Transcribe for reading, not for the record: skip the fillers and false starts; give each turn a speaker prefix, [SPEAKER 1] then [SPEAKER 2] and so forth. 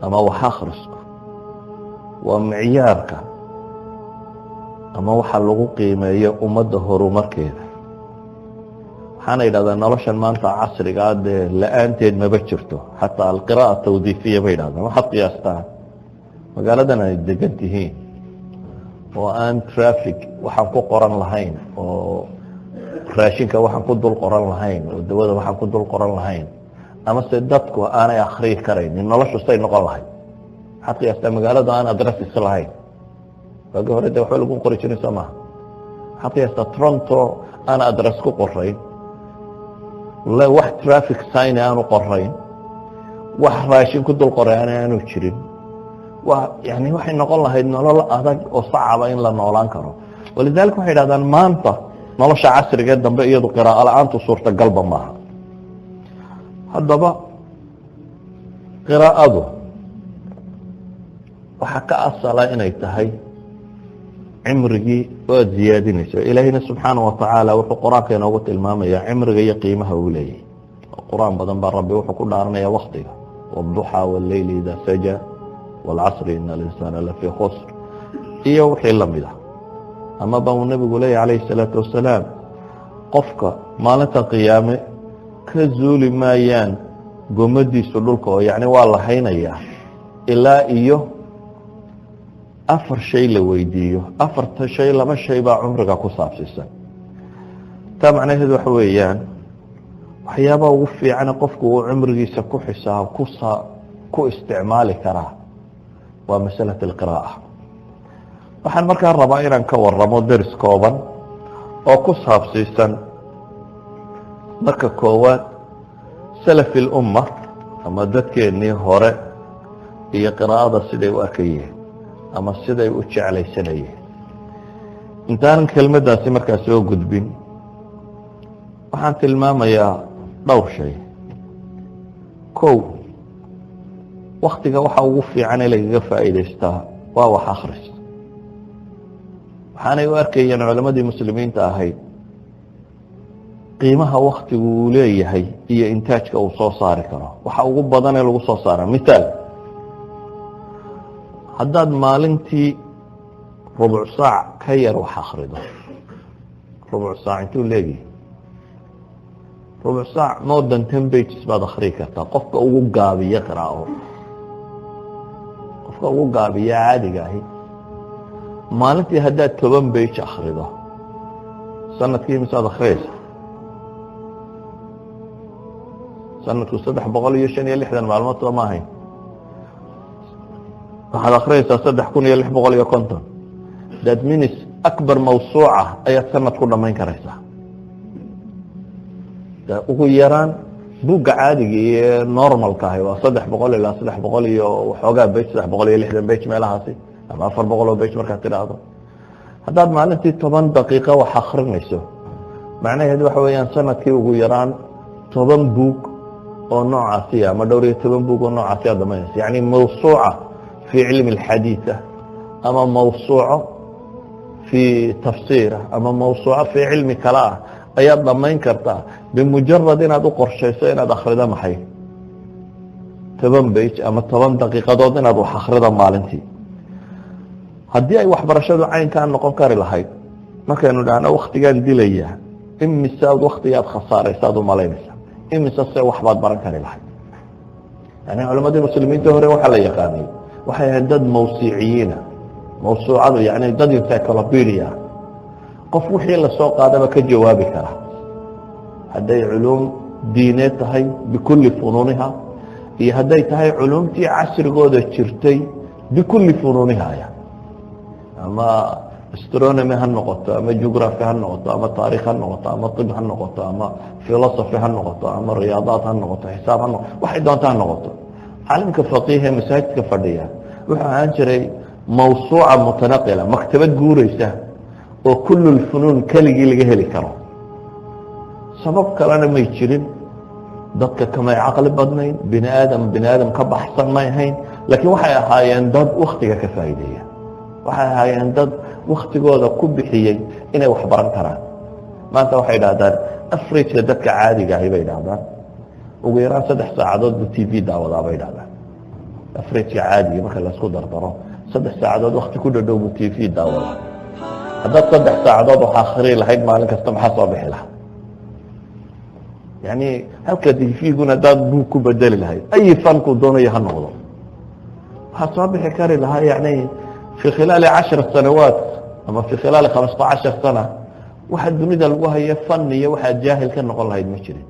[SPEAKER 1] Ama wax akhrisku waa micyaarka ama waxa lagu qiimeeyo ummadda horumarkeeda. Waxaana yidhahdaa noloshan maanta casrigaa dee la-aanteed maba jirto, xataa القراءة التوظيفية bay yidhahdaan. Waxaad qiyaastaa magaaladan ay degan tihiin oo aan traffic waxaan ku qoran lahayn, oo raashinka waxaan ku dul qoran lahayn, oo dawada waxaan ku dul qoran lahayn, ama se dadku aanay akriyi karaynin, noloshu say noqon lahayd? Waxaad qiyaastaa magaalada aan addresses lahayn. Waagi hore de waxba lagu qori jirin, soo maha? Waxaad qiyaastaa Toronto aan address ku qorayn, wax traffic sign aanu qorayn, wax raashin ku dul qoray aanu jirin. Yani waxay noqon lahayd nolol adag oo sacaba in la noolaan karo. ولذلك waxay yidhahdaan maanta nolosha casriga dambe iyadu qiraa'o la-aantu suurtagalba maaha. Haddaba qiraa'adu waxaa ka asala inay tahay cimrigii oo aada ziyaadinayso. Ilaahiyna subxaana watacaala wuxuu Qur-aanka inoogu tilmaamaya cimriga iyo qiimaha uu leeyahy. Qur-aan badan baa Rabbi wuxuu ku dhaaranaya waktiga: والضحى والليل إذا سجى والعصر إن الإنسان لفي خسر iyo wixii lamid ah. Ama ba uu nabigu leeyahy calayhi الsalaatu wasalaam, qofka maalinta qiyaame ka zuuli maayaan gomadiisu dhulka, oo yacni waa la haynayaa ilaa iyo afar shay la weydiiyo. Afarta shay, laba shay baa cumriga ku saabsiisan. Taa macnaheedu waxa weeyaan, waxyaabaha ugu fiicane qofku uu cumrigiisa ku xisaab kusa ku isticmaali karaa waa masalة القراءة. Waxaan markaa rabaa inaan ka waramo deris kooban oo ku saabsiisan, marka koowaad, سلف الأمة ama dadkeennii hore iyo qiraa'ada siday u arkayeen ama siday u jeclaysanayeen. Intaanan kelmaddaasi markaa soo gudbin, waxaan tilmaamayaa dhowr shay. Kow, waktiga waxa ugu fiican ee lagaga faa'iidaystaa waa wax akhris. Waxaanay u arkayeen culammadii muslimiinta ahayd qiimaha waktigu uu leeyahay iyo intaajka uu soo saari karo, waxa ugu badan ee lagu soo saara. Mithaal, haddaad maalintii rubuc saac ka yar wax akhrido, rubuc saac intuu leegihi? Rubuc saac more than 10 pages baad akhriyi kartaa. Qofka ugu gaabiya qiraa'o, qofka ugu gaabiya caadiga ahi, maalintii haddaad 10 page akhrido, sanadkii misaad akhriyeysa? Sanadku 365 maalmood soo ma ahayn? Waxaad akhriyeysaa 3650. That means أكبر موسوعة ayaad sanad ku dhamayn karaysaa. Ugu yaraan buugga caadiga iyo normalka ahi waa 300 ilaa 300 iyo waxoogaa page, 360 page meelahaasi ama 400 oo page. Markaad tidhaahdo haddaad maalintii 10 daqiiqo wax akrinayso, macnaheedu waxa weeyaan sanadkii ugu yaraan 10 buug oo noocaasiya ama dhowr iyo toban buug oo noocaasi aad dhamaynayso, yani موسوعة في علم الحديث ama mawsuuco في tafsiir ama mawsuuco في cilmi kale ah ayaad dhamayn kartaa, بمجرد inaad u qorshayso inaad akhrido maxay, 10 page ama 10 daqiiqadood inaad wax akhrido maalintii. Haddii ay waxbarashadu caynkaa noqon kari lahayd, markaynu dhahno waktigaan dilaya, imisaad waktigaad khasaaraysaad u malaynaysa? Imise se waxbaad baran kari lahayd? Yani culammadii muslimiinta hore waxaa la yaqaanay waxay ahayd dad mawsiiciyiina. Mawsuucadu yani dad encyclopedia, qof wixii lasoo qaadaba ka jawaabi kara, hadday culuum diineed tahay بكل فنونها iyo hadday tahay culuumtii casrigooda jirtay بكل فنونها, ama astronomy ha noqoto, ama geography ha noqoto, ama taarikh ha noqoto, ama طب ha noqoto, ama philosophy ha noqoto, ama riyaadaad ha noqoto, xisaab ha noqoto, waxay doonta ha noqoto. Caalimka faqiih ee masaajidka fadhiya wuxuu ahaan jiray موسوعة متنقلة, maktabad guureysa oo كل الفنون keligii laga heli karo. Sabab kalena may jirin, dadka kamay caqli badnayn, bini aadam bini aadam ka baxsan may ahayn, laakiin waxay ahaayeen dad waktiga ka faa'iideeya. Waxay ahaayeen dad waktigooda ku bixiyey inay wax baran karaan. Maanta waxay idhahdaan averageka dadka caadiga ahi, bay idhahdaan, ugu yaraan 3 saacadood buu TV daawadaa, bay idhahdaan. Average-ka caadiga marka laisku dardaro, 3 saacadood wakti ku dhadhow buu TV daawada. Haddaad 3 saacadood wax akrii lahayd maalin kasta, maxaa soo bixi lahaa? Yani halka TV-guna haddaad buug ku bedeli lahayd, ay fanku doonayo ha noqdo, waxaa soo bixi kari lahaa yani في خلال 10 سنوات ama في خلال 15 سنة, waxa dunida lagu hayo fan iyo waxaad jaahil ka noqon lahayd ma jirin.